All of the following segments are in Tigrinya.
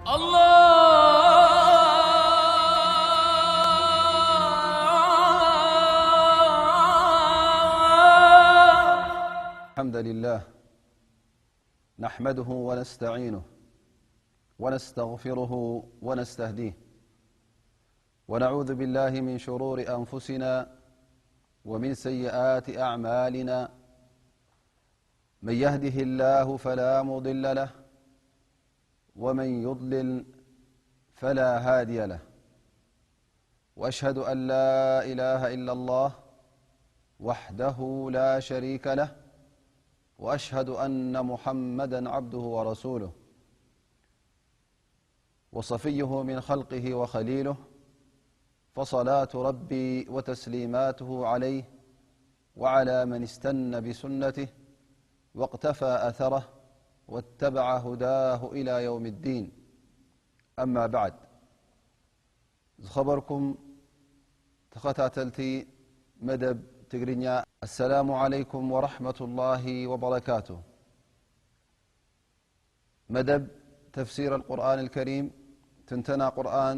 الله. الحمد لله، نحمده ونستعينه ونستغفره ونستهديه، ونعوذ بالله من شرور أنفسنا ومن سيئات أعمالنا. من يهده الله فلا مضل له، ومن يضلل فلا هادي له. وأشهد أن لا إله إلا الله وحده لا شريك له، وأشهد أن محمدا عبده ورسوله، وصفيه من خلقه وخليله، فصلاة ربي وتسليماته عليه وعلى من استن بسنته واقتفى أثره واتبع هداه إلى يوم الدين. أما بعد، ዝኸበርኩም ተኸታተልቲ መደብ ትግርኛ፣ السلام عليكم ورحمة الله وبركاته. መደብ ተፍሲር ኣልቁርኣን ኣልከሪም፣ ትንተና ቁርኣን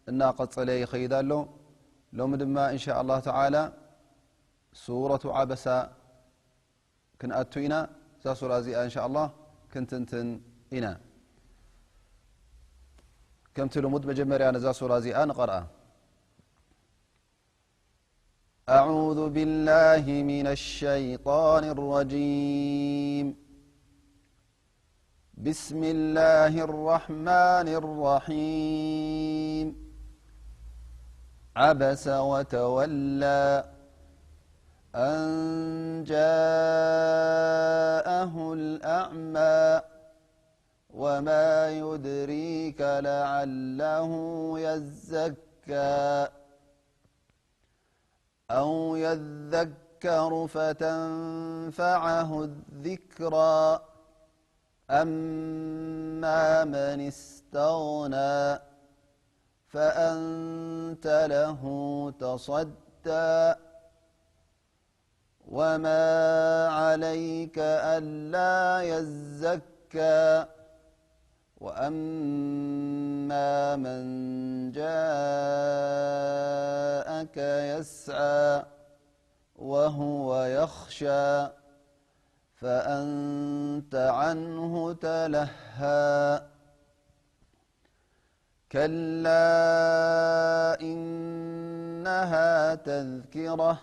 እናቐጸለ ይኸይድ ኣሎ። ሎሚ ድማ እንሻ ኣላህ ተዓላ ሱረቱ ዓበሳ ክንኣቱ ኢና። እዛ ሱራ እዚኣ እንሻ ኣላህ ክንትንትን ኢና። ከምቲ ልሙድ መጀመርያ ነዛ ሱራ እዚኣ ንቐርኣ። أعوذ بالله من الشيطان الرجيم. بسم الله الرحمن الرحيم. عبس وتولى أن جاءه الأعمى وما يدريك لعله يزكى أو يذكر فتنفعه الذكرى أما من استغنى فأنت له تصدى وما عليك ألا يزكى وأما من جاءك يسعى وهو يخشى فأنت عنه تلهى كلا إنها تذكرة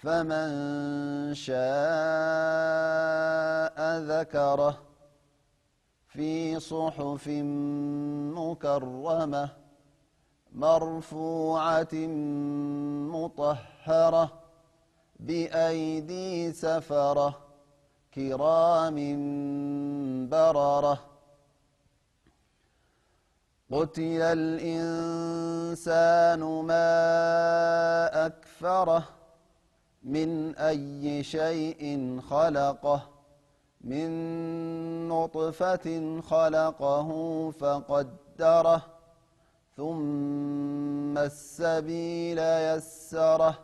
فمن شاء ذكره في صحف مكرمة مرفوعة مطهرة بأيدي سفرة كرام بررة قتل الإنسان ما أكفره من أي شيء خلقه من نطفة خلقه فقدره ثم السبيل يسره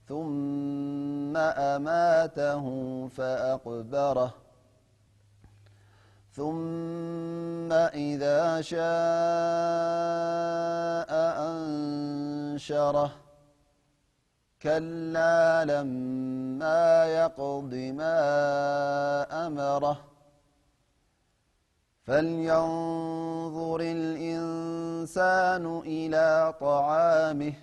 ثم أماته فأقبره ثم إذا شاء أنشره كلا لما يقض ما أمره فلينظر الإنسان إلى طعامه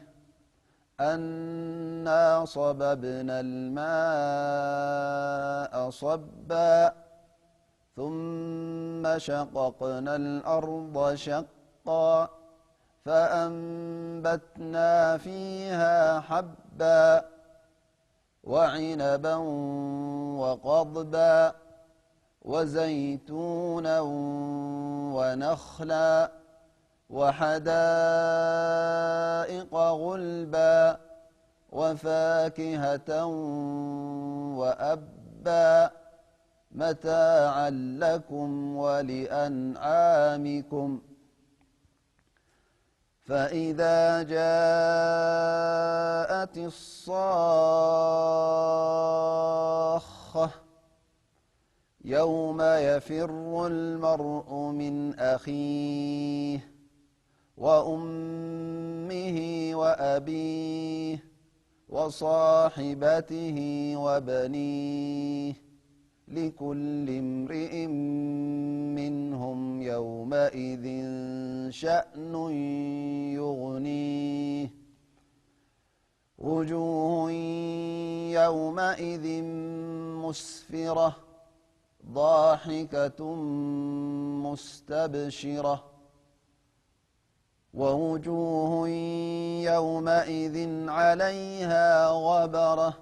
أنا صببنا الماء صبا ثم شققنا الأرض شقا فأنبتنا فيها حبا وعنبا وقضبا وزيتونا ونخلا وحدائق غلبا وفاكهة وأبا متاعا لكم ولأنعامكم فإذا جاءت الصاخة يوم يفر المرء من أخيه وأمه وأبيه وصاحبته وبنيه لكل امرئ منهم يومئذ شأن يغنيه وجوه يومئذ مسفرة ضاحكة مستبشرة ووجوه يومئذ عليها غبرة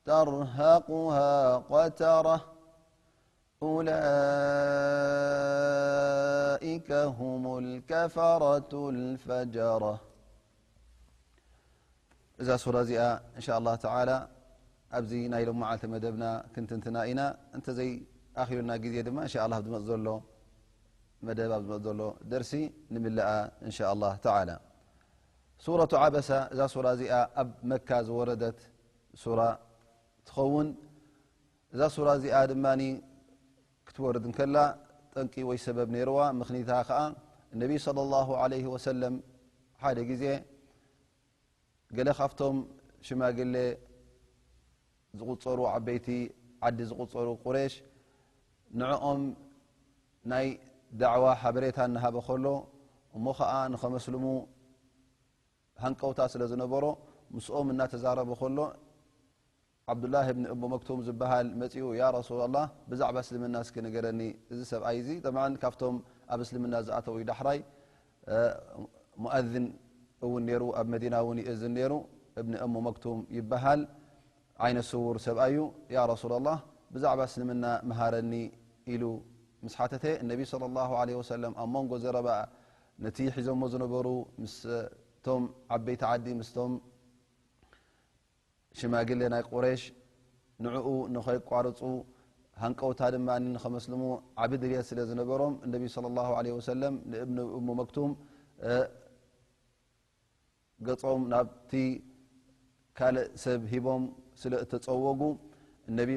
ترهقها قترة أولئك هم الكفرة الفجرة እዛ ሱራ እዚኣ እንሻ ኣላህ ተዓላ ኣብዚ ናይ ሎም መዓልቲ መደብና ክንትንትና ኢና። እንተዘይ ኣኺሉና ግዜ ድማ እንሻ ኣላህ ኣብ ዝመጽእ ዘሎ መደብ ኣብ ዝመጽእ ዘሎ ደርሲ ንምልኣ እንሻ ኣላህ ተዓላ። ሱረቱ ዓበሰ እዛ ሱራ እዚኣ ኣብ መካ ዝወረደት ሱራ ትኸውን። እዛ ሱራ እዚኣ ድማ ክትወርድ እንከላ ጠንቂ ወይ ሰበብ ነይርዋ። ምኽንያታ ከዓ ነቢ ሰለላሁ ዐለይሂ ወሰለም ሓደ ግዜ ገለ ካብቶም ሽማግሌ ዝቑጸሩ ዓበይቲ ዓዲ ዝቑጸሩ ቁሬሽ ንዕኦም ናይ ዳዕዋ ሓበሬታ እናሃበ ከሎ እሞ ኸዓ ንኸመስልሙ ሃንቀውታ ስለ ዝነበሮ ምስኦም እናተዛረበ ከሎ ዓብዱላህ እብን እሙ መክቱም ዝበሃል መጺኡ ያ ረሱላላህ ብዛዕባ እስልምና እስኪ ንገረኒ። እዚ ሰብኣይ እዚ ጠብዓን ካብቶም ኣብ እስልምና ዝኣተው እዩ። ዳሕራይ ሙኣዝን እውን ነይሩ ኣብ መዲና እውን ይእዝን ነይሩ። እብኒ እሙ መክቱም ይበሃል። ዓይነ ስውር ሰብኣይ እዩ። ያ ረሱላላህ ብዛዕባ እስልምና ምሃረኒ ኢሉ ምስ ሓተተ እነቢ ሰለላሁ ዐለይሂ ወሰለም ኣብ መንጎ ዘረባ ነቲ ሒዞሞ ዝነበሩ ምስቶም ዓበይቲ ዓዲ ምስቶም ሽማግሌ ናይ ቁሬሽ ንዕኡ ንኸይቋርጹ ሃንቀውታ ድማ ንኸመስልሙ ዓቢ ድልየት ስለ ዝነበሮም እነቢ ሰለላሁ ዐለይሂ ወሰለም ንእብኒ እሙ መክቱም ገጾም ናብቲ ካልእ ሰብ ሂቦም ስለ እተጸወጉ እነቢ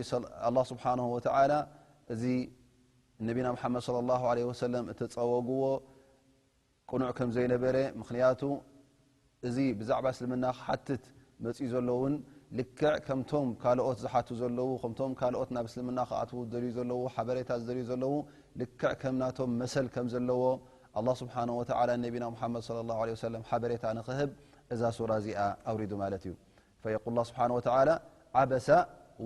ኣላህ ስብሓንሁ ወተዓላ እዚ ነቢና ሙሓመድ ሰለላሁ ዐለይሂ ወሰለም እተጸወግዎ ቅኑዕ ከም ዘይነበረ ምኽንያቱ እዚ ብዛዕባ እስልምና ክሓትት መፅዩ ዘሎ እውን ልክዕ ከምቶም ካልኦት ዝሓቱ ዘለዉ ከምቶም ካልኦት ናብ እስልምና ክኣትዉ ዝደልዩ ዘለዉ ሓበሬታ ዝደልዩ ዘለዉ ልክዕ ከም ናቶም መሰል ከም ዘለዎ ኣላህ ስብሓንሁ ወተዓላ ነቢና ሙሓመድ ሰለላሁ ዐለይሂ ወሰለም ሓበሬታ ንኽህብ እዛ ሱራ እዚኣ ኣውሪዱ ማለት እዩ። فيقول الله سبحانه وتعالى عبس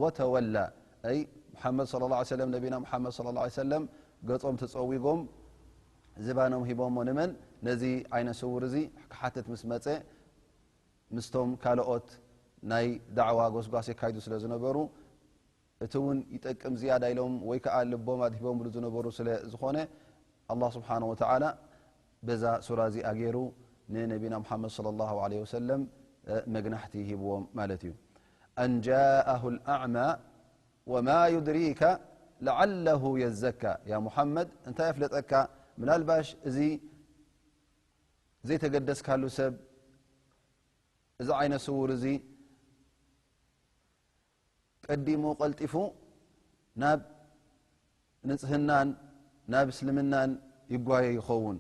وتولى أي محمد صلى الله عليه وسلم ነቢና ሙሓመድ صلى الله عليه وسلم ገጾም ተጸዊጎም ዝባኖም ሂቦሞ ንመን ነዚ ዓይነ ስውር እዚ ክሓትት ምስ መጸ ምስቶም ካልኦት ናይ ዳዕዋ ጎስጓስ የካይዱ ስለ ዝነበሩ እቲ እውን ይጠቅም ዝያዳ ኢሎም ወይ ከዓ ልቦም ኣድሂቦምሉ ዝነበሩ ስለ ዝኾነ ኣላህ ስብሓን ወተዓላ በዛ ሱራ እዚኣ ገይሩ ንነቢና ሙሓመድ صلى الله عليه وسلم መግናሕቲ ሂብዎም ማለት እዩ። أن جاءه الأعمى وما يدريك لعله يزكى يا محمد እንታይ የፍለጠካ ምናልባሽ እዚ ዘይተገደስካሉ ሰብ እዚ ዓይነ ስውር እዚ ቀዲሙ ቀልጢፉ ናብ ንጽህናን ናብ እስልምናን ይጓየ ይኸውን።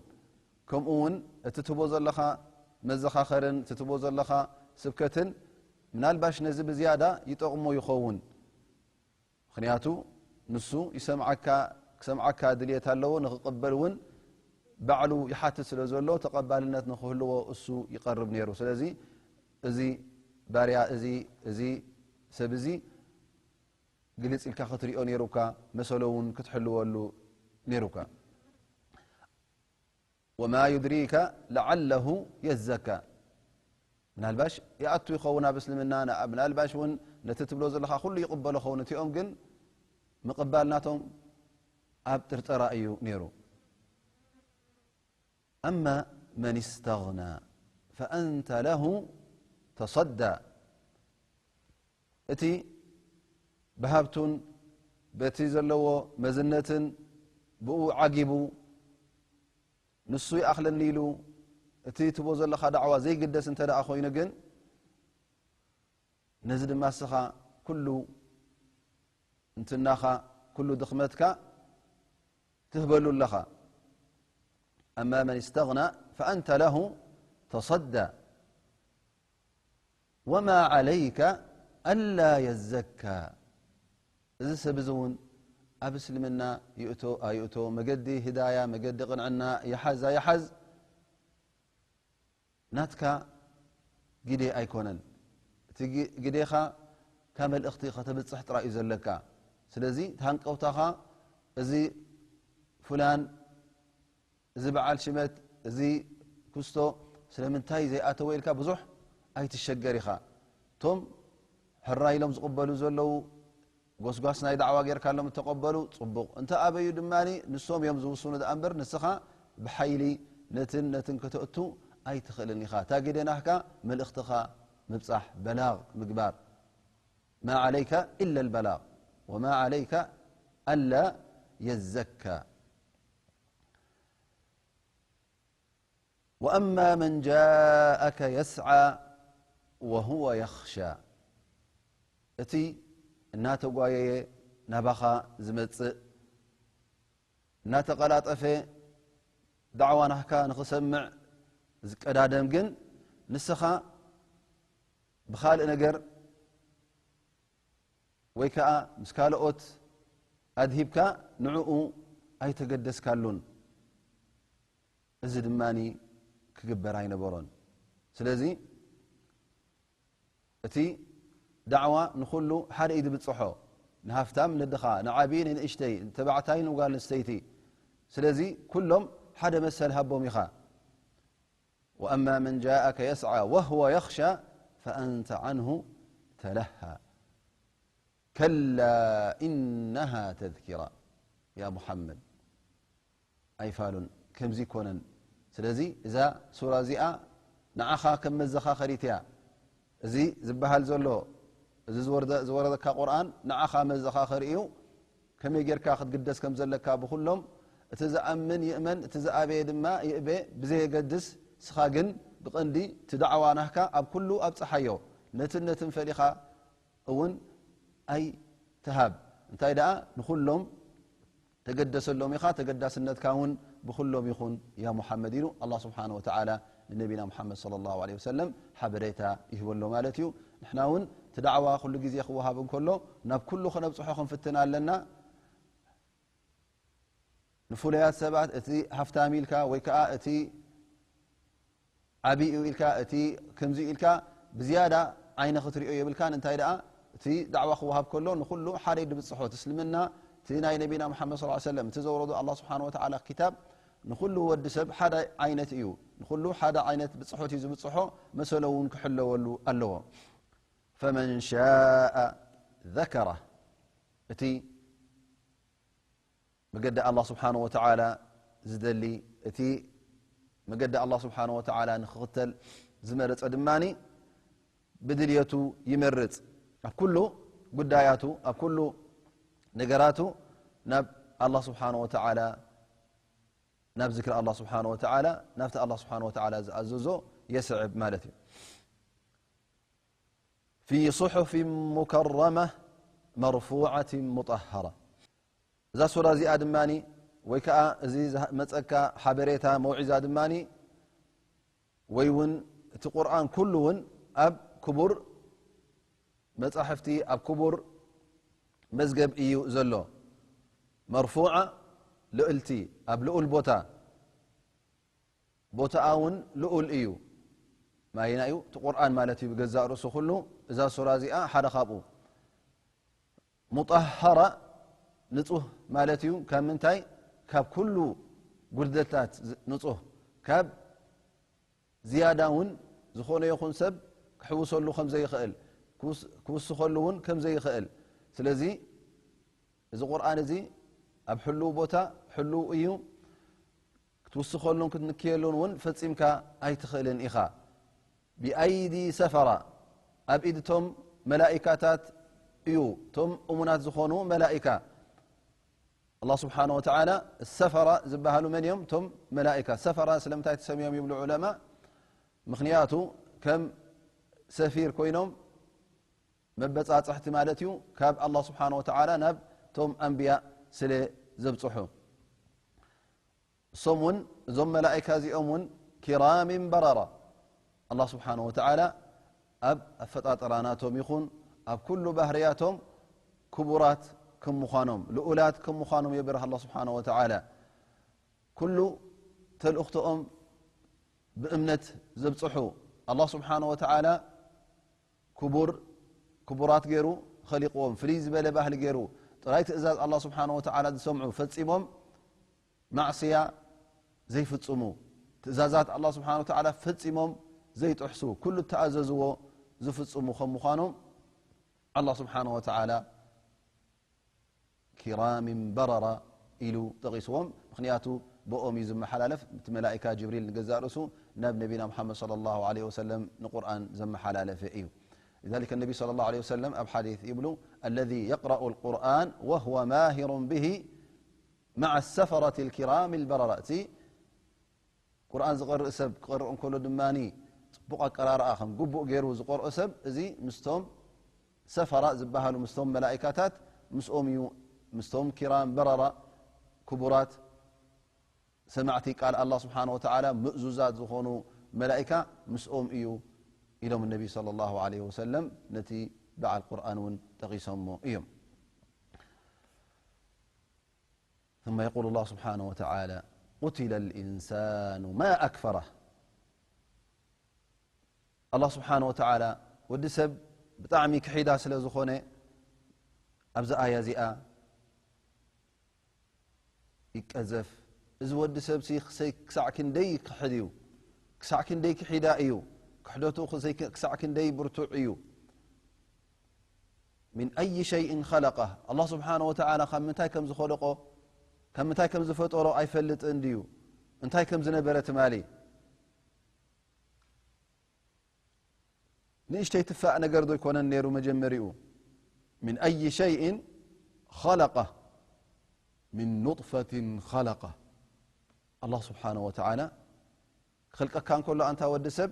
ከምኡ እውን እቲ ትቦ ዘለኻ መዘኻኸርን እቲ ትቦ ዘለኻ ስብከትን ምናልባሽ ነዚ ብዝያዳ ይጠቕሞ ይኸውን። ምኽንያቱ ንሱ ይሰምዓካ ክሰምዓካ ድልየት ኣለዎ ንኽቕበል እውን ባዕሉ ይሓትት ስለ ዘሎ ተቐባልነት ንኽህልዎ እሱ ይቐርብ ነይሩ። ስለዚ እዚ ባርያ እዚ እዚ ሰብ እዚ ግልጽ ኢልካ ክትሪኦ ነይሩካ መሰሎ እውን ክትሕልወሉ ነይሩካ። وما يدريك لعله يزكى ምናልባሽ ይኣቱ ይኸውን ኣብ እስልምና ምናልባሽ እውን ነቲ ትብሎ ዘለኻ ኩሉ ይቕበሎ ኸውን እቲኦም ግን ምቕባል ናቶም ኣብ ጥርጠራ እዩ ነይሩ። أما من استغنى فأنت له تصدى እቲ ብሃብቱን በቲ ዘለዎ መዝነትን ብኡ ዓጊቡ ንሱ ይኣኽለኒ ኢሉ እቲ ትቦ ዘለኻ ዳዕዋ ዘይግደስ እንተ ደኣ ኮይኑ ግን ነዚ ድማ እስኻ ኩሉ እንትናኻ ኩሉ ድኽመትካ ትህበሉ ኣለኻ። أما من استغنى فأنت له تصدى وما عليك ألا يزكى. እዚ ሰብ እዚ እውን ኣብ እስልምና ይእቶ ኣይእቶ፣ መገዲ ህዳያ፣ መገዲ ቅንዕና ይሓዝ ኣይሓዝ ናትካ ግዴ ኣይኮነን። እቲ ግ-፣ ግዴኻ ካብ መልእኽቲ ከተብጽሕ ጥራይ እዩ ዘለካ። ስለዚ እቲ ሃንቀውታኻ እዚ ፍላን፣ እዚ በዓል ሽመት፣ እዚ ክስቶ ስለምንታይ ዘይኣተወ ኢልካ ብዙሕ ኣይትሸገር ኢኻ። እቶም ሕራይ ኢሎም ዝቕበሉ ዘለዉ፣ ጎስጓስ ናይ ዳዕዋ ጌርካሎም እተቐበሉ፣ ጽቡቕ። እንተ ኣበዩ ድማ ንሶም እዮም ዝውስኑ ደኣ እምበር፣ ንስኻ ብሓይሊ ነትን ነትን ከተእቱ ኣይትኽእልን ኢኻ። እታ ግደ ናህካ መልእኽትኻ ምብጻሕ፣ በላግ ምግባር። ما عليك إلا البلاغ وما عليك ألا يزكى. وأما من جاءك يسعى وهو يخشى، እቲ እናተጓየየ ናባኻ ዝመጽእ፣ እናተቐላጠፈ ዳዕዋ ናህካ ንኽሰምዕ ዝቀዳደም ግን፣ ንስኻ ብኻልእ ነገር ወይ ከኣ ምስ ካልኦት ኣድሂብካ ንዕኡ ኣይተገደስካሉን። እዚ ድማ ክግበር ኣይነበሮን። ስለዚ እቲ ዳዕዋ ንኹሉ ሓደ እዩ ዝብጽሖ፣ ንሃፍታም ንድኻ፣ ንዓብዪ ንንእሽተይ፣ ንተባዕታይ ንጓል ኣንስተይቲ። ስለዚ ኩሎም ሓደ መሰል ሃቦም ኢኻ። وأما من جاءك يسعى وهو يخشى فأنت عنه تلهى كلا إنها تذكرة. يا محمد، ኣይፋሉን፣ ከምዚ ይኮነን። ስለዚ እዛ ሱራ እዚኣ ንዓኻ ከም መዘኻኸሪት እያ። እዚ ዝበሃል ዘሎ፣ እዚ ዝወርደ-፣ ዝወረደካ ቁርኣን ንዓኻ መዘኻኸሪ እዩ። ከመይ ጌርካ ክትግደስ ከም ዘለካ ብኹሎም፣ እቲ ዝኣምን ይእመን፣ እቲ ዝኣበየ ድማ ይእበ፣ ብዘየገድስ፣ ንስኻ ግን ብቐንዲ እቲ ዳዕዋ ናህካ ኣብ ኩሉ ኣብጽሓዮ። ነትን ነትን ፈሊኻ እውን ኣይትሃብ። እንታይ ደኣ ንኹሎም ተገደሰሎም ኢኻ፣ ተገዳስነትካ እውን ብኹሎም ይኹን ያ ሙሓመድ ኢሉ ኣላህ ስብሓነ ወተዓላ ንነቢና ሙሓመድ ሰለላሁ ዐለይሂ ወሰለም ሓበሬታ ይህበሎ ማለት እዩ። ንሕና እውን እቲ ዳዕዋ ኩሉ ግዜ ክወሃብ እንከሎ ናብ ኩሉ ከነብጽሖ ክንፍትን ኣለና። ንፍሉያት ሰባት እቲ ሃፍታም ኢልካ ወይ ከኣ እቲ ዓብዩ ኢልካ እቲ ከምዚ ኢልካ ብዝያዳ ዓይኒ ክትሪኦ የብልካን። እንታይ ደኣ እቲ ዳዕዋ ክወሃብ ከሎ ንኹሉ ሓደ ድብጽሖ። እቲ እስልምና እቲ ናይ ነቢና ሙሓመድ ሰለላሁ ዐለይሂ ወሰለም እቲ ዘውረዶ ኣላህ ስብሓነ ወተዓላ ክታብ ንኹሉ ወዲ ሰብ ሓደ ዓይነት እዩ። ንኹሉ ሓደ ዓይነት ብጽሖት እዩ ዝብጽሖ። መሰሎ እውን ክሕለወሉ ኣለዎ። ፈመን ሻአ ዘከረህ፣ እቲ መገዲ ኣላህ ስብሓነ ወተዓላ ዝደሊ፣ እቲ መገዲ ኣላህ ስብሓነ ወተዓላ ንክኽተል ዝመረጸ ድማ ብድልየቱ ይመርጽ። ኣብ ኩሉ ጉዳያቱ፣ ኣብ ኩሉ ነገራቱ ናብ ኣላህ ስብሓነ ወተዓላ፣ ናብ ዝክሪ ኣላህ ስብሓነ ወተዓላ፣ ናብቲ ኣላህ ስብሓነ ወተዓላ ዝኣዘዞ የስዕብ ማለት እዩ። في صحف مكرمة مرفوعة مطهرة. እዛ ሱራ እዚኣ ድማኒ፣ ወይ ከኣ እዚ ዝመጸካ ሓበሬታ፣ መውዒዛ ድማኒ፣ ወይ እውን እቲ ቁርኣን ኩሉ እውን ኣብ ክቡር መጻሕፍቲ፣ ኣብ ክቡር መዝገብ እዩ ዘሎ። መርፉዓ፣ ልእልቲ፣ ኣብ ልኡል ቦታ፣ ቦታኣ እውን ልኡል እዩ። ማይና እዩ፣ እቲ ቁርኣን ማለት እዩ። ብገዛእ ርእሱ ኩሉ እዛ ሱራ እዚኣ ሓደ ካብኡ። ሙጠሃራ፣ ንጹህ ማለት እዩ። ካብ ምንታይ? ካብ ኩሉ ጉድለታት ዝ-፣ ንጹህ፣ ካብ ዝያዳ እውን ዝኾነ ይኹን ሰብ ክሕውሰሉ ከም ዘይኽእል፣ ክውስ-፣ ክውስኸሉ እውን ከም ዘይኽእል። ስለዚ እዚ ቁርኣን እዚ ኣብ ሕሉው ቦታ ሕሉው እዩ። ክትውስኸሉን ክትንክየሉን እውን ፈጺምካ ኣይትኽእልን ኢኻ። ብኣይዲ ሰፈራ፣ ኣብ ኢድ እቶም መላኢካታት እዩ፣ እቶም እሙናት ዝኾኑ መላኢካ። ኣላህ ስብሓነ ወተዓላ ሰፈራ ዝበሃሉ መን እዮም? እቶም መላኢካ። ሰፈራ ስለምንታይ ተሰምዮም ይብሉ ዑለማ? ምኽንያቱ ከም ሰፊር ኮይኖም መበጻጽሕቲ ማለት እዩ። ካብ ኣላህ ስብሓነ ወተዓላ ናብ እቶም ኣንብያ ስለ ዘብጽሑ። እሶም እውን፣ እዞም መላእካ እዚኦም እውን ኪራምን በረራ። ኣላህ ስብሓነሁ ወተዓላ ኣብ ኣፈጣጥራ ናቶም ይኹን ኣብ ኩሉ ባህርያቶም ክቡራት ከም ምዃኖም፣ ልኡላት ከም ምዃኖም የብርህ ኣላህ ስብሓነሁ ወተዓላ። ኩሉ ተልእኽቶኦም ብእምነት ዘብጽሑ፣ ኣላህ ስብሓነሁ ወተዓላ ክቡር፣ ክቡራት ገይሩ ኸሊቕዎም፣ ፍልይ ዝበለ ባህሊ ገይሩ፣ ጥራይ ትእዛዝ ኣላህ ስብሓነሁ ወተዓላ ዝሰምዑ፣ ፈጺሞም ማዕስያ ዘይፍጽሙ፣ ትእዛዛት ኣላህ ስብሓነሁ ወተዓላ ፈጺሞም ዘይጥሕሱ፣ ኩሉ እተኣዘዝዎ ዝፍጽሙ ከም ምዃኖም ኣላህ ስብሓነሁ ወተዓላ ኪራምን በረራ ኢሉ ጠቒስዎም። ምኽንያቱ ብኦም እዩ ዝመሓላለፍ። እቲ መላኢካ ጅብሪል ንገዛእ ርእሱ ናብ ነቢና ሙሓመድ ሰለላሁ ዐለይሂ ወሰለም ንቁርኣን ዘመሓላለፈ እዩ። لذلك النبي صلى الله عليه وسلم ኣብ ሓዲስ ይብሉ፣ الذي يقرأ القرآن وهو ماهر به مع السفرة الكرام البررة። እቲ ቁርኣን ዝቐርእ ሰብ ክቐርእ እንከሎ ድማ ጽቡቕ ኣቀራርኣ ከም ግቡእ ገይሩ ዝቐርኦ ሰብ፣ እዚ ምስቶም ሰፈራ ዝበሃሉ፣ ምስቶም መላኢካታት ምስኦም እዩ፣ ምስቶም ኪራም በረራ ክቡራት ሰማዕቲ ቃል ኣላህ ስብሓነ ወተዓላ ምእዙዛት ዝኾኑ መላኢካ ምስኦም እዩ ኢሎም ነቢ ሰለላሁ ዐለይሂ ወሰለም ነቲ በዓል ቁርኣን እውን ጠቒሶሞ እዮም። ثم يقول الله سبحانه وتعالى قتل الإنسان ما أكفره. ኣላህ ስብሓነ ወተዓላ ወዲ ሰብ ብጣዕሚ ክሒዳ ስለ ዝኾነ ኣብዚ ኣያ እዚኣ ይቀዘፍ። እዚ ወዲ ሰብሲ ክሰይ-፣ ክሳዕ ክንደይ ክሕድ እዩ? ክሳዕ ክንደይ ክሒዳ እዩ? ክሕደቱ ክሰይ-፣ ክሳዕ ክንደይ ብርቱዕ እዩ? من أي شيء خلقه። ኣላህ ስብሓነ ወተዓላ ካብ ምንታይ ከም ዝኸለቆ፣ ካብ ምንታይ ከም ዝፈጠሮ ኣይፈልጥን ድዩ? እንታይ ከም ዝነበረ ትማሊ? ንእሽተይ ትፋእ ነገር ዶ ኣይኮነን ነይሩ መጀመሪኡ? من أي شيء خلقه من نطفة خلقه። ኣላህ ስብሓነ ወተዓላ ክኸልቀካ እንከሎ ኣንታ ወዲ ሰብ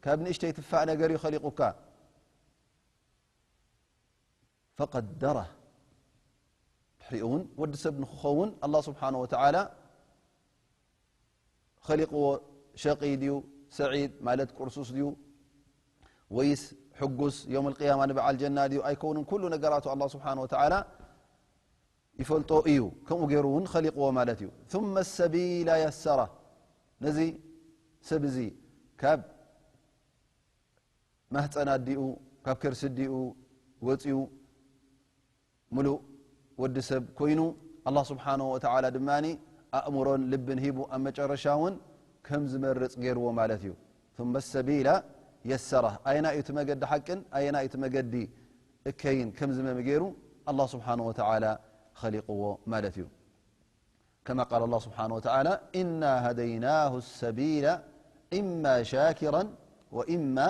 ካብ ንእሽተይ ትፋእ ነገር እዩ ኸሊቁካ። فقدره። ድሕሪኡ እውን ወዲ ሰብ ንክኸውን ኣላህ ስብሓነ ወተዓላ ኸሊቕዎ። ሸቂ ድዩ ሰዒድ ማለት ቅርሱስ ድዩ ወይስ ሕጉስ? የውመል ቅያማ ንበዓል ጀና ድዩ ኣይከውንን? ኩሉ ነገራቱ ኣላህ ስብሓነ ወተዓላ ይፈልጦ እዩ። ከምኡ ገይሩ እውን ኸሊቕዎ ማለት እዩ። ثم السبيل يسره። ነዚ ሰብ እዚ ካብ ማህፀን ኣዲኡ፣ ካብ ከርሲ ኣዲኡ ወፂኡ ምሉእ ወዲ ሰብ ኮይኑ፣ ኣላህ ስብሓነሁ ወተዓላ ድማ ኣእምሮን ልብን ሂቡ ኣብ መጨረሻ እውን ከም ዝመርፅ ገይርዎ ማለት እዩ። ثم السبيل يسره። ኣየናይ እዩ እቲ መገዲ ሓቅን ኣየናይ እቲ መገዲ እከይን ከም ዝመም ገይሩ ኣላህ ስብሓነሁ ወተዓላ ኸሊቕዎ ማለት እዩ። كما قال الله سبحانه وتعالى إنا هديناه السبيل إما شاكرا وإما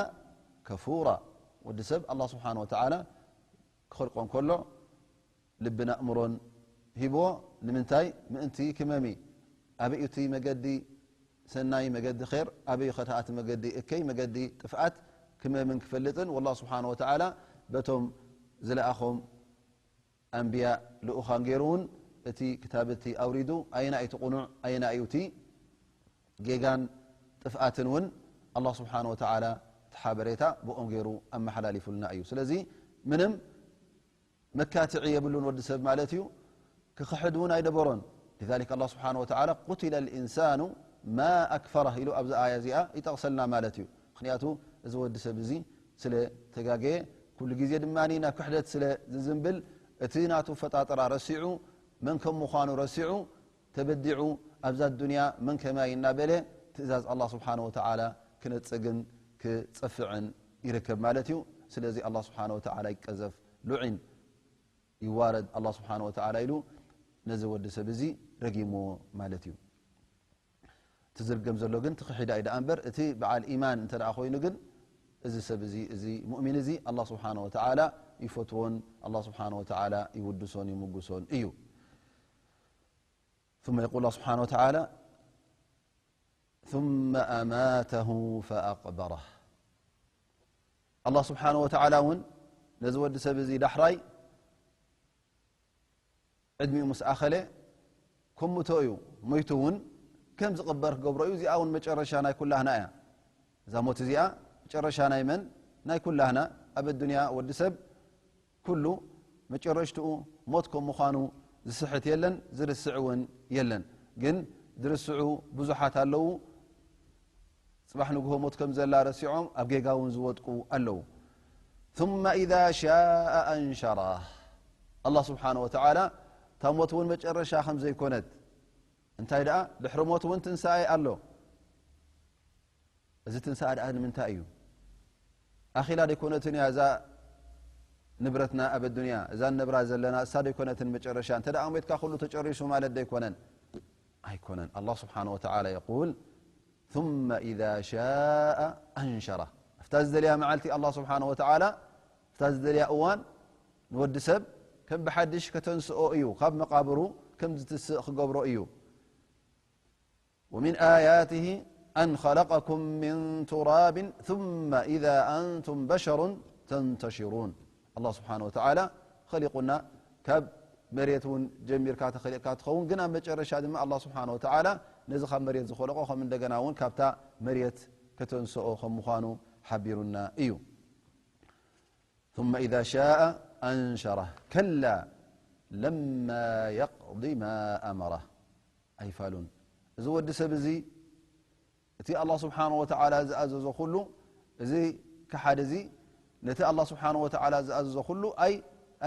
كفورا። ወዲ ሰብ ኣላህ ስብሓነሁ ወተዓላ ክኸልቆ እንከሎ ልብን ኣእምሮን ሂብዎ። ንምንታይ? ምእንቲ ክመሚ። ኣበይ እቲ መገዲ ሰናይ፣ መገዲ ኸይር፣ ኣበይ ኸ እቲ መገዲ እከይ፣ መገዲ ጥፍኣት ክመምን ክፈልጥን። ወላህ ስብሓነሁ ወተዓላ በቶም ዝለኣኾም ኣንብያ ልኡኻን ገይሩ እውን እቲ ክታብ እቲ ኣውሪዱ፣ ኣየናይ እቲ ቁኑዕ፣ ኣየናይ እዩ እቲ ጌጋን ጥፍኣትን እውን ኣላህ ስብሓነ ወተዓላ እቲ ሓበሬታ ብኦም ገይሩ ኣመሓላሊፉልና እዩ። ስለዚ ምንም መካትዒ የብሉን ወዲ ሰብ ማለት እዩ። ክኽሕድ እውን ኣይደበሮን። لذلك ኣላህ ስብሓነ ወተዓላ قتل الإنسان ما أكفره ኢሉ ኣብዚ ኣያ እዚኣ ይጠቕሰልና ማለት እዩ። ምኽንያቱ እዚ ወዲ ሰብ እዚ ስለ ተጋገየ፣ ኩሉ ግዜ ድማ ናብ ክሕደት ስለ ዝዝንብል፣ እቲ ናቱ ፈጣጥራ ረሲዑ፣ መን ከም ምዃኑ ረሲዑ፣ ተበዲዑ፣ ኣብዛ ዱንያ መን ከማይ እናበለ ትእዛዝ ኣላህ ስብሓነ ወተዓላ ክነጽግን ክጸፍዕን ይርከብ ማለት እዩ። ስለዚ ኣላህ ስብሓነ ወተዓላ ይቀዘፍ፣ ሉዒን፣ ይዋረድ ኣላህ ስብሓነ ወተዓላ ኢሉ ነዚ ወዲ ሰብ እዚ ረጊምዎ ማለት እዩ። እቲ ዝርገም ዘሎ ግን እቲ ክሒዳ እዩ ደኣ እምበር፣ እቲ በዓል ኢማን እንተ ደኣ ኮይኑ ግን፣ እዚ ሰብ እዚ፣ እዚ ሙእሚን እዚ ኣላህ ስብሓነ ወተዓላ ይፈትዎን ኣላህ ስብሓነ ወተዓላ ይውድሶን ይምጉሶን እዩ። ثم يقول الله سبحانه وتعالى ثم أماته فأقبره። ኣላህ ስብሓነ ወተዓላ እውን ነዚ ወዲ ሰብ እዚ ዳሕራይ ዕድሚኡ ምስ ኣኸለ ከም ምቶ እዩ። ሞይቱ እውን ከም ዝቕበር ክገብሮ እዩ። እዚኣ እውን መጨረሻ ናይ ኩላህና እያ። እዛ ሞት እዚኣ መጨረሻ ናይ መን? ናይ ኩላህና። ኣብ ኣዱንያ ወዲ ሰብ ኩሉ መጨረሽትኡ ሞት ከም ምዃኑ ዝስሕት የለን፣ ዝርስዕ እውን የለን። ግን ዝርስዑ ብዙሓት ኣለዉ። ጽባሕ ንግሆ ሞት ከም ዘላ ረሲዖም ኣብ ጌጋ እውን ዝወድቁ ኣለዉ። ثم إذا شاء أنشره። ኣላህ ስብሓነ ወተዓላ እታ ሞት እውን መጨረሻ ከም ዘይኮነት፣ እንታይ ደኣ ድሕሪ ሞት እውን ትንሳኤ ኣሎ። እዚ ትንሳኤ ደኣ ንምንታይ እዩ? ኣኺላ ደይኮነትን እያ እዛ ንብረትና ኣብ ኣዱንያ፣ እዛ ንነብራ ዘለና እሳ ደይኮነትን መጨረሻ? እንተ ደኣ ሞትካ ኩሉ ተጨሪሱ ማለት ደይኮነን? ኣይኮነን። ኣላህ ስብሓነ ወተዓላ የቁል ثم إذا شاء أنشره። ኣብታ ዝደልያ መዓልቲ ኣላህ ስብሓነ ወተዓላ፣ ኣብታ ዝደልያ እዋን ንወዲ ሰብ ከም ብሓድሽ ከተንስኦ እዩ። ካብ መቃብሩ ከም ዝትስእ ክገብሮ እዩ። ومن آياته أن خلقكم من تراب ثم إذا أنتم بشر تنتشرون። ኣላህ ስብሓነ ወተዓላ ኸሊቁና ካብ መሬት እውን ጀሚርካ ተኸሊቕካ ትኸውን፣ ግን ኣብ መጨረሻ ድማ ኣላህ ስብሓነ ወተዓላ ነዚ ካብ መሬት ዝኸለቆ ከም እንደገና እውን ካብታ መሬት ከተንስኦ ከም ምዃኑ ሓቢሩና እዩ። ثم إذا شاء أنشره كلا لما يقض ما أمره ኣይፋሉን። እዚ ወዲ ሰብ እዚ እቲ ኣላህ ስብሓነ ወተዓላ ዝኣዘዞ ኩሉ፣ እዚ ከሓዲ እዚ ነቲ ኣላህ ስብሓነ ወተዓላ ዝኣዘዞ ኩሉ ኣይ-፣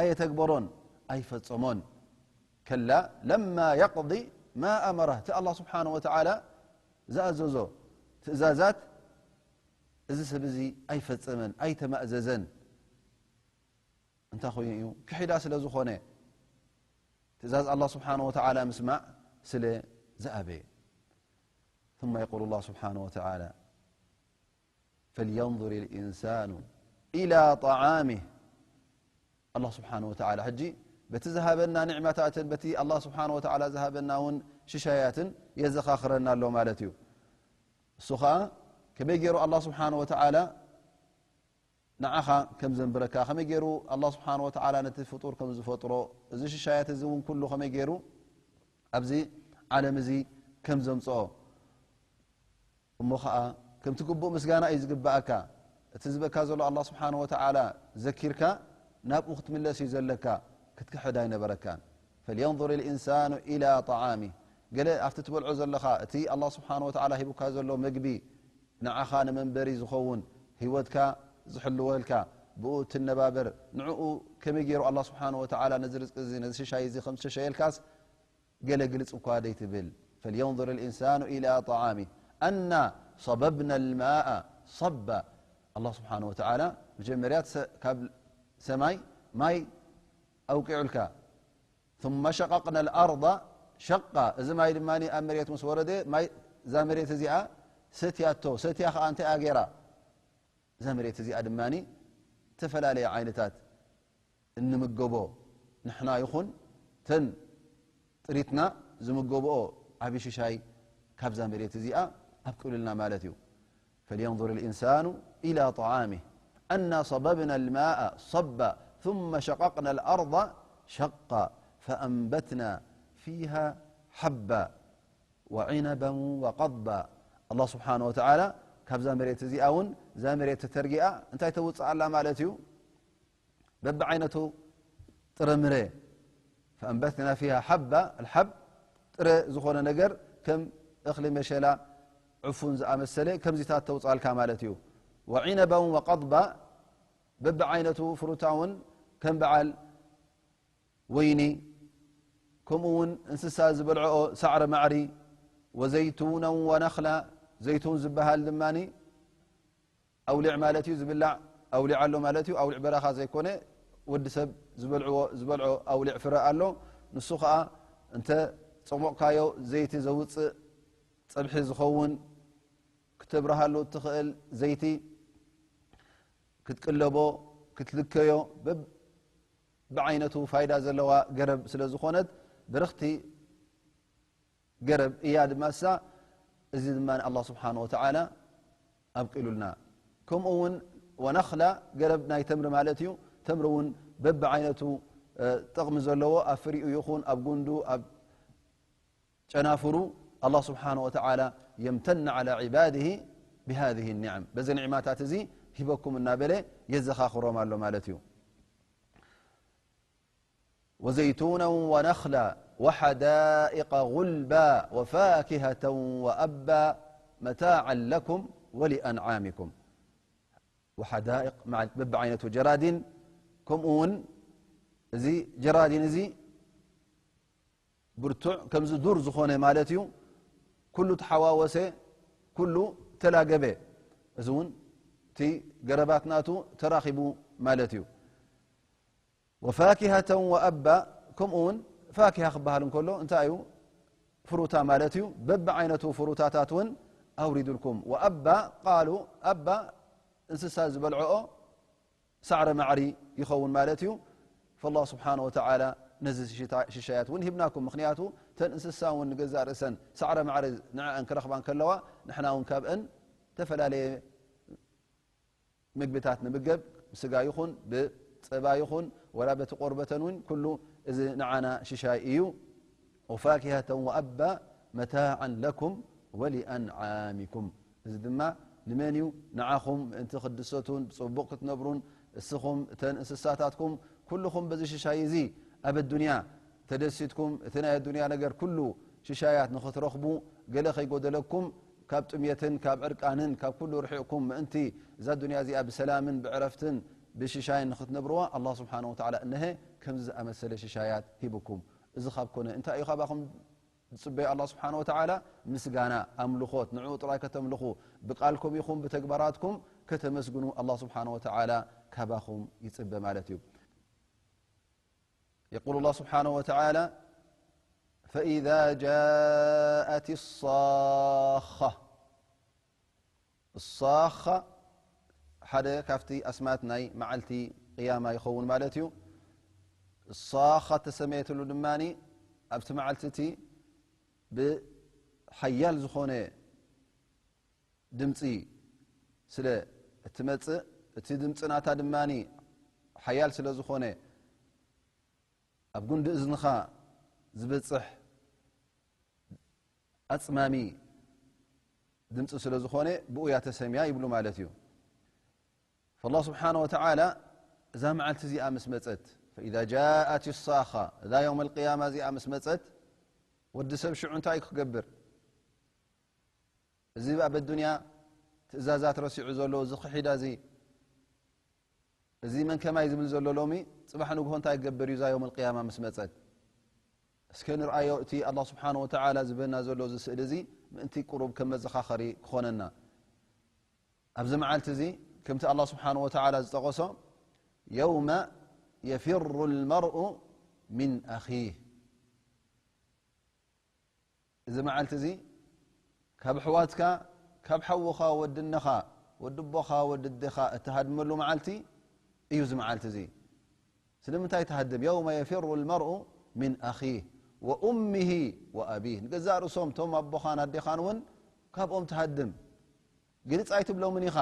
ኣየተግበሮን፣ ኣይፈጸሞን። ከላ ለማ የቅዲ ማ ኣመረህ፣ እቲ ኣላህ ስብሓነ ወተዓላ ዝኣዘዞ ትእዛዛት እዚ ሰብ እዚ ኣይፈጸመን፣ ኣይተማእዘዘን። እንታይ ኮይኑ እዩ? ክሒዳ ስለ ዝኾነ፣ ትእዛዝ ኣላህ ስብሓነ ወተዓላ ምስማዕ ስለ ዝኣበየ። ثم يقول الله سبحانه وتعالى فلينظر الإنسان إلى طعامه. ኣላህ ስብሓነ ወተዓላ ሕጂ በቲ ዝሃበና ኒዕማታትን በቲ ኣላህ ስብሓነ ወተዓላ ዝሃበና እውን ሽሻያትን የዘኻኽረና ኣሎ ማለት እዩ። እሱ ኸዓ ከመይ ገይሩ ኣላህ ስብሓነ ወተዓላ ንዓኻ ከም ዘንብረካ፣ ከመይ ገይሩ ኣላህ ስብሓነ ወተዓላ ነቲ ፍጡር ከም ዝፈጥሮ፣ እዚ ሽሻያት እዚ እውን ኩሉ ከመይ ገይሩ ኣብዚ ዓለም እዚ ከም ዘምጽኦ፣ እሞ ኸዓ ከምቲ ግቡእ ምስጋና እዩ ዝግብኣካ። እቲ ዝበካ ዘሎ ኣላህ ስብሓነ ወተዓላ ዘኪርካ ናብኡ ክትምለስ እዩ ዘለካ፣ ክትክሕድ ኣይነበረካን። ፈልየንظር ልኢንሳኑ ኢላ ጠዓሚህ። ገለ ኣብቲ ትበልዖ ዘለኻ፣ እቲ ኣላህ ስብሓነ ወተዓላ ሂቡካ ዘሎ መግቢ፣ ንዓኻ ንመንበሪ ዝኸውን፣ ህይወትካ ዝሕልወልካ፣ ብኡ እትነባበር፣ ንዕኡ ከመይ ገይሩ ኣላህ ስብሓነ ወተዓላ ነዚ ርዝቂ እዚ፣ ነዚ ሽሻይ እዚ ከም ዝሸሸየልካስ፣ ገለ ግልጽ እኳ ደይትብል። ፈልየንظር ልኢንሳኑ ኢላ ጠዓሚህ ኣና ሰበብና ልማአ ሰባ። ኣላህ ስብሓነ ወተዓላ መጀመርያ ሰ-፣ ካብ ሰማይ ማይ ኣውቂዑልካ። ثم شققنا الأرض شقا። እዚ ማይ ድማ ኣብ መሬት ምስ ወረደ፣ ማይ፣ እዛ መሬት እዚኣ ሰትያቶ። ሰትያ ኸዓ እንታይ እያ ገይራ? እዛ መሬት እዚኣ ድማ ዝተፈላለየ ዓይነታት እንምገቦ ንሕና ይኹን ተን ጥሪትና ዝምገብኦ ዓቢ ሽሻይ ካብዛ መሬት እዚኣ ኣብቂሉልና ማለት እዩ። فلينظر الإنسان إلى طعامه أنا صببنا الماء صبا ثم شققنا الأرض شقا فأنبتنا فيها حبا وعنبا وقضبا. ኣላህ ስብሓነ ወተዓላ ካብዛ መሬት እዚኣ እውን፣ እዛ መሬት ተተርጊኣ እንታይ ተውፅእ ኣላ ማለት እዩ? በብዓይነቱ ጥረምረ። فأنبتنا فيها حبا، الحب ጥረ ዝኾነ ነገር ከም እኽሊ መሸላ፣ ዕፉን ዝኣመሰለ ከምዚታት ተውፃልካ ማለት እዩ። وعنبا وقضبا፣ በብዓይነቱ ፍሩታ እውን ከም በዓል ወይኒ፣ ከምኡ እውን እንስሳ ዝበልዕኦ ሳዕሪ ማዕሪ፣ وزيتونا ونخلا፣ ዘይቱን ዝበሃል ድማ ኣውሊዕ ማለት እዩ፣ ዝብላዕ ኣውሊዕ ኣሎ ማለት እዩ። ኣውሊዕ በረኻ ዘይኮነ፣ ወዲ ሰብ ዝበልዕዎ፣ ዝበልዖ ኣውሊዕ ፍረ ኣሎ። ንሱ ኸዓ እንተ ጸሞቕካዮ ዘይቲ ዘውጽእ፣ ጸብሒ ዝኸውን፣ ክተብርሃሉ እትኽእል ዘይቲ፣ ክትቅለቦ፣ ክትልከዮ፣ በብ-፣ ብዓይነቱ ፋይዳ ዘለዋ ገረብ ስለ ዝኾነት፣ ብርኽቲ ገረብ እያ ድማ እሳ። እዚ ድማ ኣላህ ስብሓነ ወተዓላ ኣብቂሉልና። ከምኡ እውን ወነኽላ፣ ገረብ ናይ ተምሪ ማለት እዩ። ተምሪ እውን በብዓይነቱ፣ ጥቕሚ ዘለዎ ኣብ ፍሪኡ ይኹን ኣብ ጉንዱ ኣብ ጨናፍሩ ኣላህ ስብሓነ ወተዓላ የምተን ዓላ ዒባድሂ ብሃዚህ ኒዕም፣ በዚ ኒዕማታት እዚ ሂበኩም እናበለ የዘኻኽሮም ኣሎ ማለት እዩ። ወዘይቱና ወነኽላ ወሓዳኢቀ ጉልባ ወፋኪሀተ ወኣባ መታዓን ለኩም ወሊኣንዓሚኩም። ወሓዳኢቅ በብዓይነቱ ጀራዲን፣ ከምኡ እውን እዚ ጀራዲን እዚ ብርቱዕ ከምዚ ዱር ዝኾነ ማለት እዩ። ኩሉ ተሓዋወሰ፣ ኩሉ ተላገበ። እዚ እውን እቲ ገረባት ናቱ ተራኺቡ ማለት እዩ። ወፋኪሃተን ወኣባ፣ ከምኡ እውን ፋኪሃ ክበሃል እንከሎ እንታይ እዩ? ፍሩታ ማለት እዩ። በብዓይነቱ ፍሩታታት እውን ኣውሪዱልኩም። ወኣባ ቃሉ፣ ኣባ እንስሳ ዝበልዐኦ ሳዕረ ማዕሪ ይኸውን ማለት እዩ። ፈላህ ስብሓነ ወተዓላ ነዚ ሽሻያት እውን ሂብናኩም። ምኽንያቱ እተን እንስሳ እውን ንገዛእ ርእሰን ሳዕረ ማዕሪ ንዕአን ክረኽባ እንከለዋ ንሕና እውን ካብአን ዝተፈላለየ ምግብታት ንምገብ፣ ብስጋ ይኹን ብፀባ ይኹን ወላ በቲ ቆርበተን እውን ኩሉ እዚ ንዓና ሽሻይ እዩ። ወፋኪሀተን ወኣባ መታዓን ለኩም ወሊኣንዓሚኩም። እዚ ድማ ንመን እዩ? ንዓኹም ምእንቲ ክትድሰቱን ብፅቡቕ ክትነብሩን እስኹም እተን እንስሳታትኩም ኩልኹም በዚ ሽሻይ እዚ ኣብ ኣዱንያ ተደሲትኩም እቲ ናይ ኣዱንያ ነገር ኩሉ ሽሻያት ንኽትረኽቡ ገለ ከይጎደለኩም ካብ ጥምየትን ካብ ዕርቃንን ካብ ኩሉ ርሒቕኩም ምእንቲ እዛ ዱንያ እዚኣ ብሰላምን ብዕረፍትን ብሽሻይን ንኽትነብርዋ ኣላህ ስብሓነ ወተዓላ እነሀ ከምዚ ዝኣመሰለ ሽሻያት ሂብኩም። እዚ ካብ ኮነ እንታይ እዩ ካባኹም ዝፅበዮ ኣላህ ስብሓነ ወተዓላ? ምስጋና፣ ኣምልኾት፣ ንዕኡ ጥራይ ከተምልኹ፣ ብቃልኩም ይኹን ብተግባራትኩም ከተመስግኑ ኣላህ ስብሓነ ወተዓላ ካባኹም ይፅበ ማለት እዩ። يقول الله سبحانه وتعالى: فإذا جاءت الصاخة. الصاخة ሓደ ካብቲ ኣስማት ናይ መዓልቲ ቅያማ ይኸውን ማለት እዩ። ሳኻ ተሰመየትሉ ድማ ኣብቲ መዓልቲ እቲ ብሓያል ዝኾነ ድምፂ ስለ እትመፅእ፣ እቲ ድምፂ ናታ ድማ ሓያል ስለ ዝኾነ፣ ኣብ ጉንዲ እዝንኻ ዝበፅሕ ኣፅማሚ ድምፂ ስለ ዝኾነ ብኡ እያ ተሰምያ ይብሉ ማለት እዩ። ፈላህ ስብሓነ ወተዓላ እዛ መዓልቲ እዚኣ ምስ መፀት፣ ፈኢዛ ጃኣት ሳኻ፣ እዛ የውመል ቅያማ እዚኣ ምስ መፀት፣ ወዲ ሰብ ሽዑ እንታይ ክገብር? እዚ ኣብ ኣዱንያ ትእዛዛት ረሲዑ ዘሎ፣ እዚ ክሒዳ እዚ፣ እዚ መን ከማይ ዝብል ዘሎ ሎሚ፣ ፅባሕ ንግሆ እንታይ ክገብር እዩ እዛ የውመል ቅያማ ምስ መፀት? እስከ ንርኣዮ፣ እቲ ኣላህ ስብሓነ ወተዓላ ዝበና ዘሎ እዚ ስእሊ እዚ ምእንቲ ቁሩብ ከም መዘኻኸሪ ክኾነና። ኣብዚ መዓልቲ እዚ ከምቲ ኣላህ ስብሓነ ወተዓላ ዝጠቐሶ፣ የውመ የፊሩ ልመርኡ ሚን ኣኺህ። እዚ መዓልቲ እዚ ካብ ኣሕዋትካ፣ ካብ ሓውኻ፣ ወዲ እነኻ፣ ወዲ ኣቦኻ፣ ወዲ ኣዴኻ እትሃድመሉ መዓልቲ እዩ። እዚ መዓልቲ እዚ ስለምንታይ ትሃድም? የውመ የፊሩ ልመርኡ ሚን ኣኺህ ወኡሚሂ ወኣቢህ። ንገዛእ ርእሶም እቶም ኣቦኻን ኣዴኻን እውን ካብኦም ትሃድም። ግልፅ ኣይትብሎምን ኢኻ።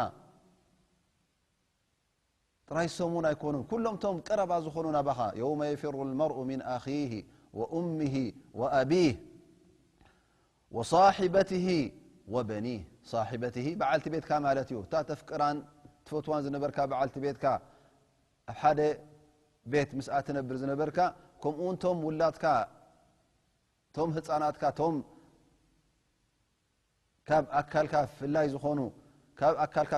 ጥራይ እሶም እውን ኣይኮኑን፣ ኩሎም እቶም ቀረባ ዝኾኑ ናባኻ። የውመ የፊሩ ልመርኡ ሚን ኣኺህ ወኡሚሂ ወኣቢህ ወሳሒበትሂ ወበኒህ። ሳሒበትሂ በዓልቲ ቤትካ ማለት እዩ። እታ ተፍቅራን ትፈትዋን ዝነበርካ በዓልቲ ቤትካ፣ ኣብ ሓደ ቤት ምስኣ ትነብር ዝነበርካ፣ ከምኡ እውን እቶም ውላድካ፣ እቶም ህፃናትካ፣ እቶም ካብ ኣካልካ ፍላይ ዝኾኑ፣ ካብ ኣካልካ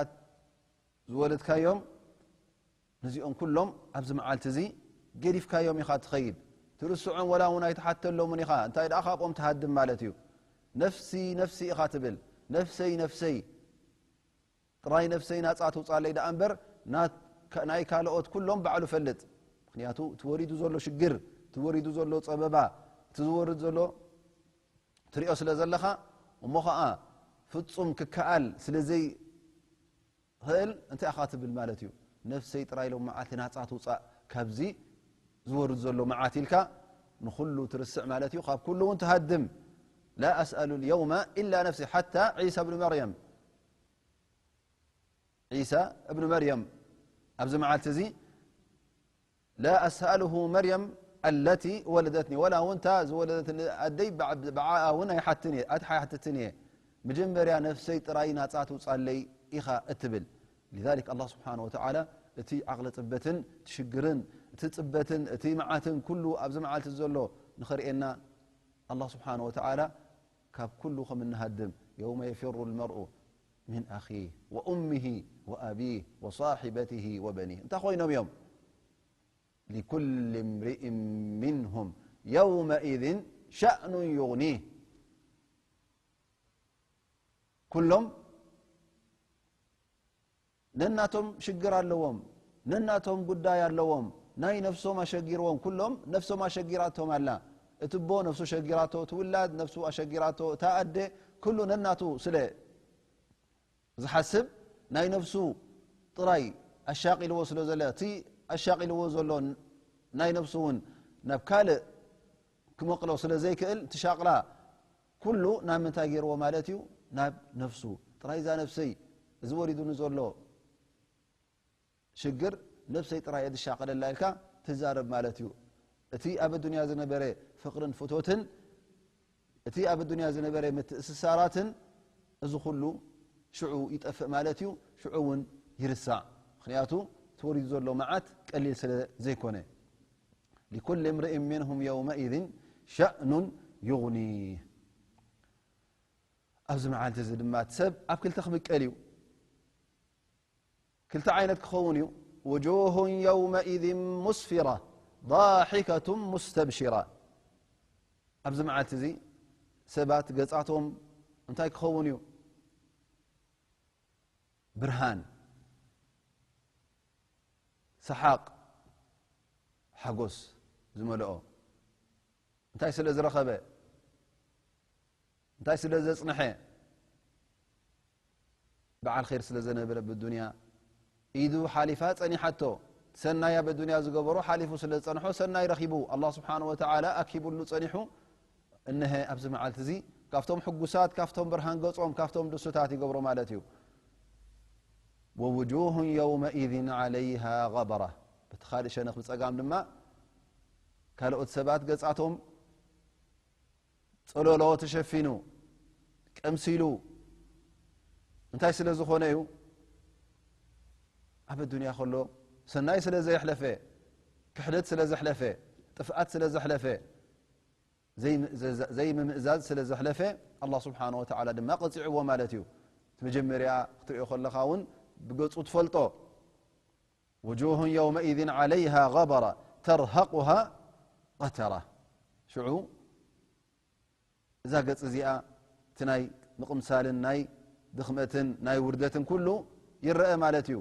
ዝወለድካዮም፣ ነዚኦም ኩሎም ኣብዚ መዓልቲ እዚ ገዲፍካዮም ኢኻ ትኸይድ። ትርስዖም ወላ እውን ኣይትሓተሎምን ኢኻ። እንታይ ደኣ ካብኦም ትሃድም ማለት እዩ። ነፍሲ ነፍሲ ኢኻ ትብል። ነፍሰይ ነፍሰይ፣ ጥራይ ነፍሰይ ናጻ ትውጻለይ ደኣ እምበር፣ ናት-፣ ናይ ካልኦት ኩሎም ባዕሉ ፈልጥ። ምኽንያቱ እቲ ወሪዱ ዘሎ ሽግር፣ እቲ ወሪዱ ዘሎ ጸበባ፣ እቲ ዝወርድ ዘሎ ትሪኦ ስለ ዘለኻ፣ እሞ ኸኣ ፍጹም ክከኣል ስለ ዘይኽእል እንታይ ኢኻ ትብል ማለት እዩ? ነፍሰይ ጥራይ ሎም መዓልቲ ናጻ ትውጻእ ካብዚ ዝወርድ ዘሎ መዓት ኢልካ ንኹሉ ትርስዕ ማለት እዩ። ካብ ኩሉ እውን ትሃድም። ላ ኣስኣሉ ልየውመ ኢላ ነፍሲ፣ ሓታ ዒሳ ብን መርየም፣ ዒሳ እብን መርየም ኣብዚ መዓልቲ እዚ ላ ኣስኣልሁ መርየም ኣለቲ ወለደትኒ፣ ወላ እውን እታ ዝወለደትኒ ኣደይ ብዓ-፣ ብዓኣ እውን ኣይሓትን እየ፣ ኣት-፣ ኣይሓትትን እየ። መጀመርያ ነፍሰይ ጥራይ ናጻ ትውጻለይ ኢኻ እትብል። لذلك ኣላህ ስብሓነ ወተዓላ እቲ ዓቕሊ ጽበትን እቲ ሽግርን እቲ ጽበትን እቲ መዓትን ኩሉ ኣብዚ መዓልቲ ዘሎ ንኸርእየና ኣላህ ስብሓነ ወተዓላ ካብ ኩሉ ከም እንሃድም፣ የውመ የፊሩ ልመርኡ ሚን ኣኺህ ወኡሚሂ ወኣቢህ ወሳሒበቲሂ ወበኒህ እንታይ ኮይኖም እዮም? ሊኩል እምሪእን ሚንሁም የውመኢዝን ሸእኑን ዩግኒህ። ኩሎም ነናቶም ሽግር ኣለዎም፣ ነናቶም ጉዳይ ኣለዎም። ናይ ነፍሶም ኣሸጊርዎም፣ ኩሎም ነፍሶም ኣሸጊራቶም ኣላ። እቲ ኣቦ ነፍሱ ሸጊራቶ፣ እቲ ውላድ ነፍሱ ኣሸጊራቶ፣ እታ ኣደ ኩሉ ነናቱ ስለ ዝሓስብ ናይ ነፍሱ ጥራይ ኣሻቒልዎ ስለ ዘለ፣ እቲ ኣሻቒልዎ ዘሎ ናይ ነፍሱ እውን ናብ ካልእ ክመቕሎ ስለ ዘይክእል፣ እቲ ሻቕላ ኩሉ ናብ ምንታይ ገይርዎ ማለት እዩ? ናብ ነፍሱ ጥራይ። እዛ ነፍሰይ፣ እዚ ወሪዱኒ ዘሎ ሽግር ነፍሰይ ጥራይ እየ ዝሻቐለላ ኢልካ ትዛረብ ማለት እዩ። እቲ ኣብ ኣዱንያ ዝነበረ ፍቕርን ፍቶትን፣ እቲ ኣብ ኣዱንያ ዝነበረ ምትእስሳራትን፣ እዚ ኩሉ ሽዑ ይጠፍእ ማለት እዩ። ሽዑ እውን ይርሳዕ። ምኽንያቱ እቲ ወሪዱ ዘሎ መዓት ቀሊል ስለ ዘይኮነ። ሊኩል እምርኢን ሚንሁም የውመኢዝን ሸእኑን ዩግኒህ። ኣብዚ መዓልቲ እዚ ድማ እቲ ሰብ ኣብ ክልተ ክምቀል እዩ። ክልተ ዓይነት ክኸውን እዩ። ውጁሁን የውመኢዝን ሙስፊራ ዳሒከቱን ሙስተብሽራ። ኣብዚ መዓልቲ እዚ ሰባት ገጻቶም እንታይ ክኸውን እዩ? ብርሃን፣ ሰሓቕ፣ ሓጎስ ዝመልኦ። እንታይ ስለ ዝረኸበ? እንታይ ስለ ዘጽንሐ? በዓል ኸይር ስለ ዘነበረ ብዱንያ ኢዱ ሓሊፋ ጸኒሓቶ። ሰናይ ኣብ ኣዱንያ ዝገበሮ ሓሊፉ ስለ ዝጸንሖ ሰናይ ረኺቡ። ኣላህ ስብሓነሁ ወተዓላ ኣኪቡሉ ጸኒሑ። እነሀ ኣብዚ መዓልቲ እዚ ካብቶም ሕጉሳት፣ ካብቶም ብርሃን ገጾም፣ ካብቶም ድሱታት ይገብሮ ማለት እዩ። ወውጁሁን የውመኢዝን ዓለይሃ ገበራ። በቲ ካልእ ሸነኽ ብጸጋም ድማ ካልኦት ሰባት ገጻቶም ጸሎሎ ተሸፊኑ፣ ቀምሲሉ። እንታይ ስለ ዝኾነ እዩ? ኣብ ኣዱንያ ከሎ ሰናይ ስለ ዘየሕለፈ፣ ክሕደት ስለ ዘሕለፈ፣ ጥፍኣት ስለ ዘሕለፈ፣ ዘይም-፣ ዘ-፣ ዘ-፣ ዘይምምእዛዝ ስለ ዘሕለፈ፣ ኣላህ ስብሓነሁ ወተዓላ ድማ ቀጺዕዎ ማለት እዩ። እቲ መጀመርያ ክትሪኦ ከለኻ እውን ብገጹ ትፈልጦ። ውጁሁን የውመኢዝን ዓለይሃ ገበራ ተርሀቁሃ ቀተራ። ሽዑ እዛ ገጽ እዚኣ እቲ ናይ ምቕምሳልን ናይ ድኽመትን ናይ ውርደትን ኩሉ ይረአ ማለት እዩ።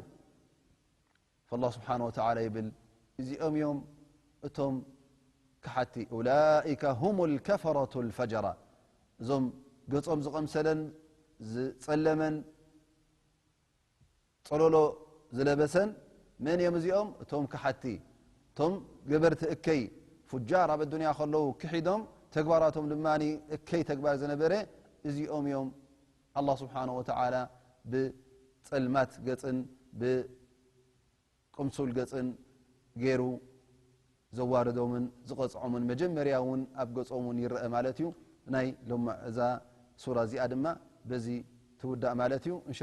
ፈላህ ስብሓነ ወተዓላ ይብል፣ እዚኦም እዮም እቶም ከሓቲ፣ ኡላኢከ ሁሙል ከፈረቱል ፈጀራ፣ እዞም ገጾም ዝቐምሰለን ዝጸለመን ጸሎሎ ዝለበሰን መን እዮም እዚኦም? እቶም ከሓቲ፣ እቶም ገበርቲ እከይ፣ ፉጃር፣ ኣብ ኣዱንያ ከለዉ ክሒዶም፣ ተግባራቶም ድማ እከይ ተግባር ዝነበረ፣ እዚኦም እዮም ኣላህ ስብሓነሁ ወተዓላ ብጸልማት ገጽን ብቅምሱል ገጽን ገይሩ ዘዋርዶምን ዝቐጽዖምን መጀመርያ እውን ኣብ ገጾም እውን ይረአ ማለት እዩ። ናይ ሎማ እዛ ሱራ እዚኣ ድማ በዚ ትውዳእ ማለት እዩ። እንሻ